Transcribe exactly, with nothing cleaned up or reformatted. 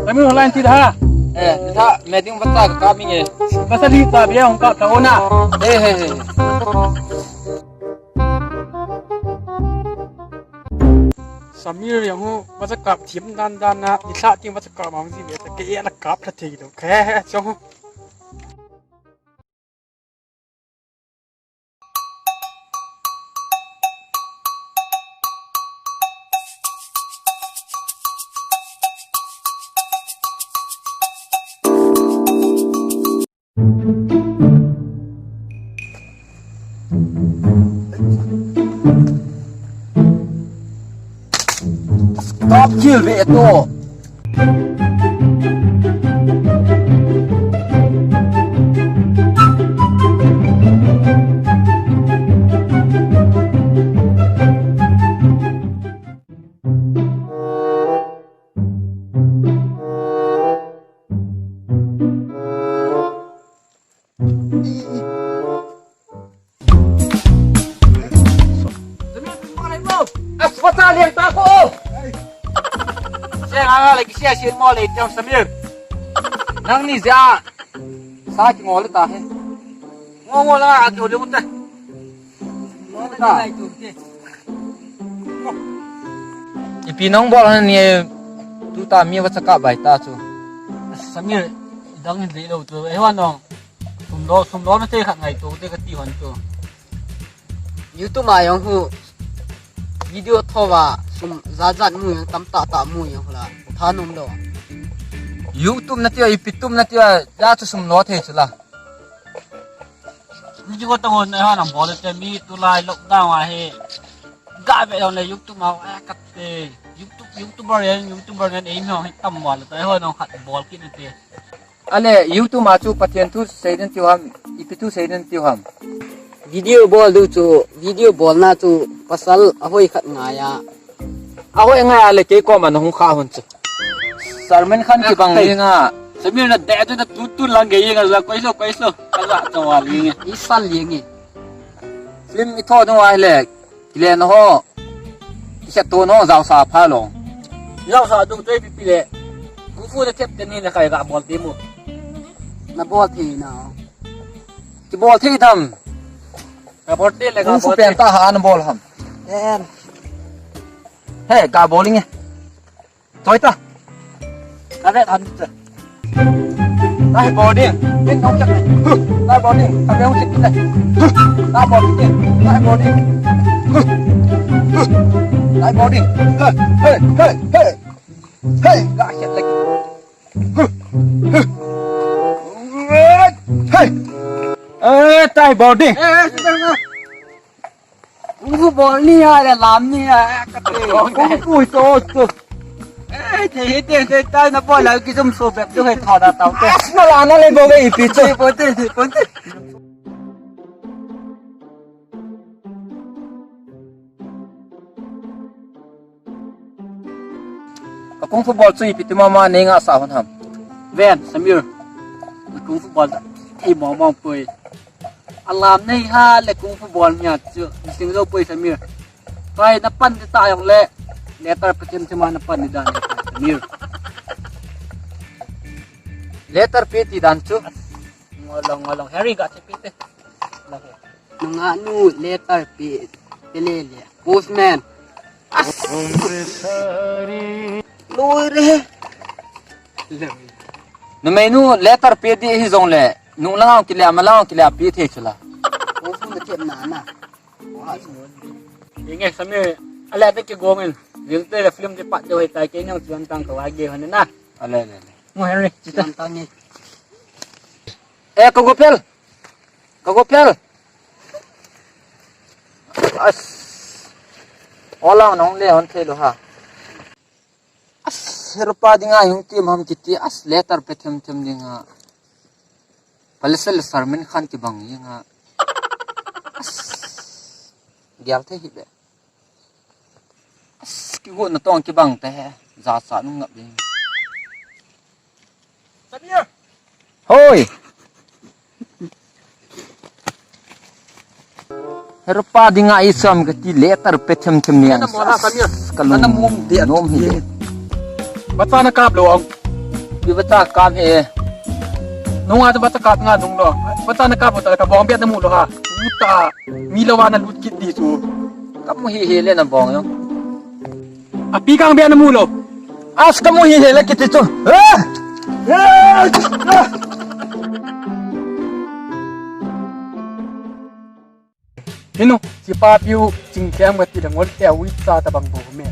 Kami ho line ti da. Eh, ta, meeting bata ka kami nge. Masa di ta bia hong ka ta ona. Eh, eh, eh. Samir jong hu, masa kap thim dan dan na, ni sa ting masa kap mang si be ta ke ya la kap la thei lo. Ke, jong hu. Top kill ve to. Samir, pin mo na mo. As, what's up, liang ta ko? Siya nga nga, lagi siya, siya mo, lagi siya, Samir. Nang ni siya. Sa ki mo le ta he. Mo mo la, aki ho le mo ta. Mo ta. Ipi nong bol han ni, tu ta mi va chaka bai ta chu. Samir, dang hin dei lo tu. Eh, wa nong. Sum lo, sum lo na te khat ngai tu, te ka ti hon tu. YouTube a jong hu. Video tho va, sum za zat mu jong tam ta ta mu jong la. Tha nom lo. YouTube na ti, ipi tum na ti, ya chu sum lo thei chu la. Ni ko ta hon, eh, wa nong bol te mi tu lai lockdown a he. Ga ve lo le YouTube ma, eh, ka te. YouTube, YouTuber yan, YouTuber yan, eh, mi hong tam wa le ta, eh, wa nong khat bol kit na te. Ale, YouTube ma chu Pathen thu sei den tiu ham, ipi thu sei den tiu ham. Video bol diu chu, video bolna chu pasal ahoi khat ngai a. Ahoi ngai a le kei koma na hung kha hon chu. Salman Khan kibang le nga. Samir na de chu na tu tu lang ge nga la koi so koi so. Ka la to wa le nge. I sal le nge. Film i tho dong wa le. Kile na ho. Kisa to no jao sa pha lo. Jao sa dung te pi pi le. Kung fu na thep te ni na kai ga bol te mu. Na bol thei na. Ki bol thei tham. Ka bol te le ga bol te. Kung fu pen ta ha na bol ham. En. He, ga bol nge. Toi ta. Ka ve tham ta. Nai bol ding. Pin nong chak. Nai bol ding. Ka ve hong chik le. Nai bol ding. Nai bol ding. Nai bol ding. Hey, hey, hey, hey. Hey, ga chet lagi. Hey. Eh, tai bol ding. Eh, eh, eh. Kung fu bol ni ha le lam ni ha, ka te. Kung fu to to. Eh, te, te, te, tai na bol la ki zum so bep du he tho da tau te. As na la na le bol ve ipi chu. Te, po te, te, po te. Ka kung fu bol chu ipi ti mama nei nga sa hon ham. Ven, Samir. Ka kung fu bol da. Ei mama poi. Alam nei ha le kung fu bol nia chu. Sing lo poi Samir. Kai na pan ti ta jong le. Letter pa chem chem na pan ni dan Samir. Letter P ti dan chu. Ngolong, ngolong. Harry ga che pi te. Nunga nu letter P, P le le. Postman. As. Loi re. Numei nu letter P di hi jong le. Nu lang ki le, ma lang ki le, P thei chu la. Postman de kem na na. Inge Samir, ale te ki gong in. Ling te le film de pat de hoi tai ke nang chuan tang ka wa ge hon na. Ale, ale, ale. Mo Harry, chita. Chuan tang ni. Eh, ka go pel. Ka go pel. As. Ola nong le hon thei lo ha. As, heropa dinga hung ti mam kiti, as, letter pe them them dinga. Palesel Salman Khan kibang dinga. As. Gial the hi be. As, kigo na tong kibang te he. Za sa nung ngap ding. Samir! Hoi! Heropa dinga isam kati letter pe them them ni. Ana mola kamia. Kalung. Ana mum de nom hi de. Bata na kap lo ang. Bi bata kap he. Nunga bata kap nga nung lo. Bata na kap ta ka bong bia na mu lo ha. Uta. Mi lo wa na lut kit di su. Kamu hi hi le na bong yo. Api kang bia na mu lo. As kamu hi hi le kiti tu. Ah! Ah! Hinu, si papiu, singkiam kati le ngol te ui ta ta bang bo me.